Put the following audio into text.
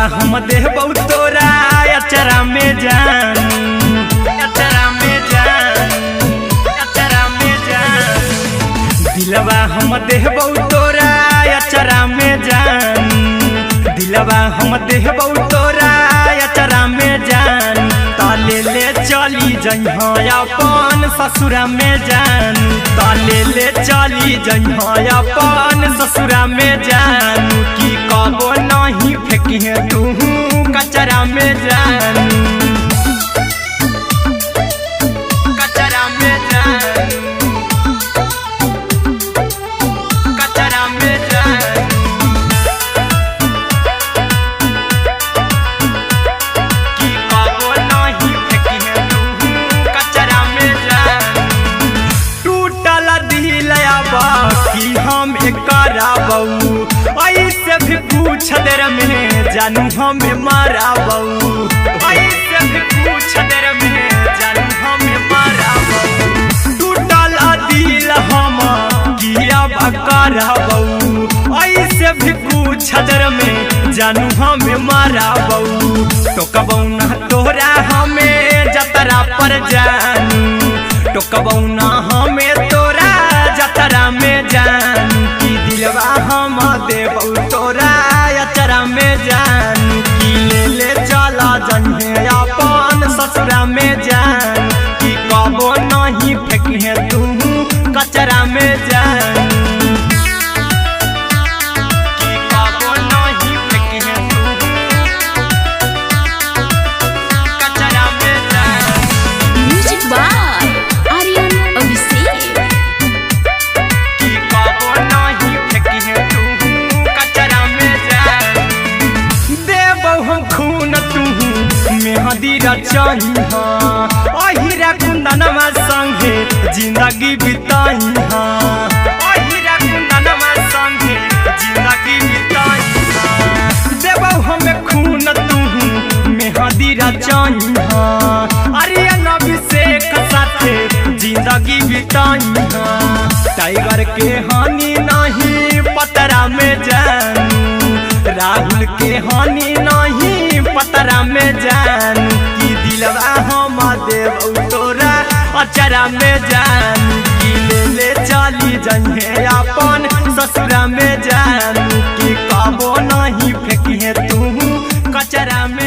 हम देहबौ तोरा अचरा में जान, अचरा में जान, अचरा में जान। दिलवा हम देहबौ तोरा अचरा में जान, दिलवा हम देहबौ तोरा अचरा में जान। ताले ले चली जइहा अपन ससुरा में जान, ताले ले चली जइहा अपन ससुरा में जान। की कबो नहीं फेंकिहे तू कचरा में जान, कचरा में जान, कचरा में जान। की कबो नहीं फेंकिहे तू कचरा में जान। टूटल दिल अब की हम कराबऊ, ऐसे भी पूछ देर में जानू हमें माराबऊ, ऐसे भी पूछ देर में जानू हमें माराबऊ। टूटल दिल हम की अब कराबऊ, ऐसे भी पूछ देर में जानू हमें माराबऊ। टोकबऊ ना तोरा हमें जतरा पर जानू, टोकबऊ ना हमें तोरा जतरा में जान। की दिलवा हम देबऊ तोरा अचरा में जान। की ले ले चला जइहे अपन ससुरा में जान। की कबो नहीं फेंकिहे तू कचरा में जान, की कबो नहीं फेंकिहे तू कचरा में जान। म्यूजिक बाय आर्यन अभिषेक। की कबो नहीं फेंकिहे तू कचरा में जान। देबौ हम खून तू मेहंदी रचहिहा, अहिरा कुंदनमा संगे जिंदगी बिताइहा, अहिरा कुंदनमा संगे जिंदगी बिताइहा। देबौ हम खून तू मेहंदी रचहिहा, आर्यन अभिषेक साथे जिंदगी बिताइहा। टाइगर के हानि नहीं पतरा में जानू, राहुल के हानि नहीं पतरा में जानू। की दिलवा हम देबौ तोरा अचरा में जानू। की ले ले चली जइहे अपन ससुरा में जानू। की कबो नहीं फेंकिहे तू कचरा में।